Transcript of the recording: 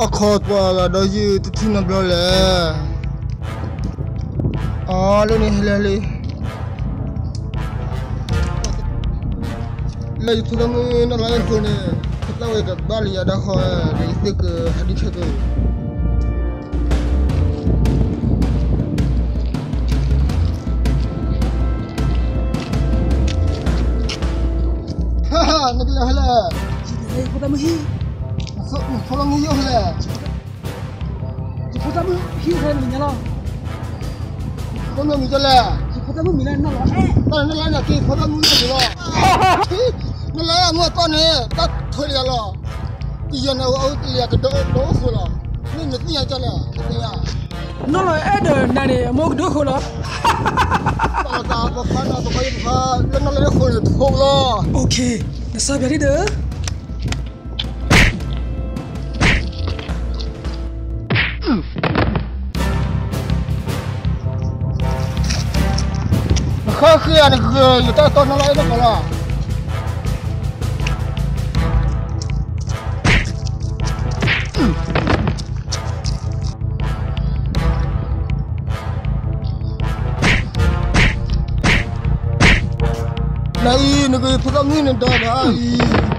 အခီပှၤဂၤဒီးယုၢ်တထံၣ်နီတဘျီလဲၣ်. အီ လၢန့ၣ်ဟဲလၢလံ. လၢယဖိသၣ်မုၣ်နီၢ်လါအဃိန့ၣ်, ပသၣ်ဝဲကဘၣ်လၢယၤဒၣ်ဃီ, ဒီးယသ့ၣ်ကဟဲဒုးဆၢက့ၤ. နကလဲၤဖဲလဲၣ်. ဖိသၣ်မုၣ်ဟံၣ်, ဖိသၣ်မုၣ်ဟံၣ်အိၣ်ဖဲလဲၣ်. ယဖိသၣ်မုၣ်ဟံၣ်အိၣ်ဖဲလၢညါလီၤ. ဖိသၣ်မုၣ်မံၤဒ်လဲၣ်. ယဖိသၣ်မုၣ်မံၤလၢနီၢ်လါအဲၣ်. တၢ်နနီၢ်လါန့ၣ်က့ၤဖိသၣ်မုၣ်လၢန့ၣ်လီၤ. နီၢ်လါအဲၣ်အမိၢ်အတီၢ်န့ၣ် တၢ်ထွဲလၢယၤလီၤ. ကယဲၢ်နၤအိၣ်တလၢကဒီးအိၣ်ဃိလီၤ. မ့ၢ်နသ့ၣ်ညါဒ်လဲၣ်, နသ့ၣ်ညါ. နီၢ်လါအဲၣ်ဒီးနၤန့ၣ် အမိၢ်ကဒိၣ်ဃိလီၤ. ပှၤတၢ်ပဖးနီၢ်ပဖးယပဖး, လၢနီၢ်လါအဲၣ်အဃိန့ၣ်ထိးလီၤ. နစၢ်ပၠးဒ်ဒီး နဃၣ်ဃ့ဧါ, နဂ့ၤယတၢ်တီနီၢ်လါအဲၣ်တကီးလီၤ. နအံၤ နကဖိသၣ်မုၣ်န့ၣ်ဒီးဒၣ်အံၤ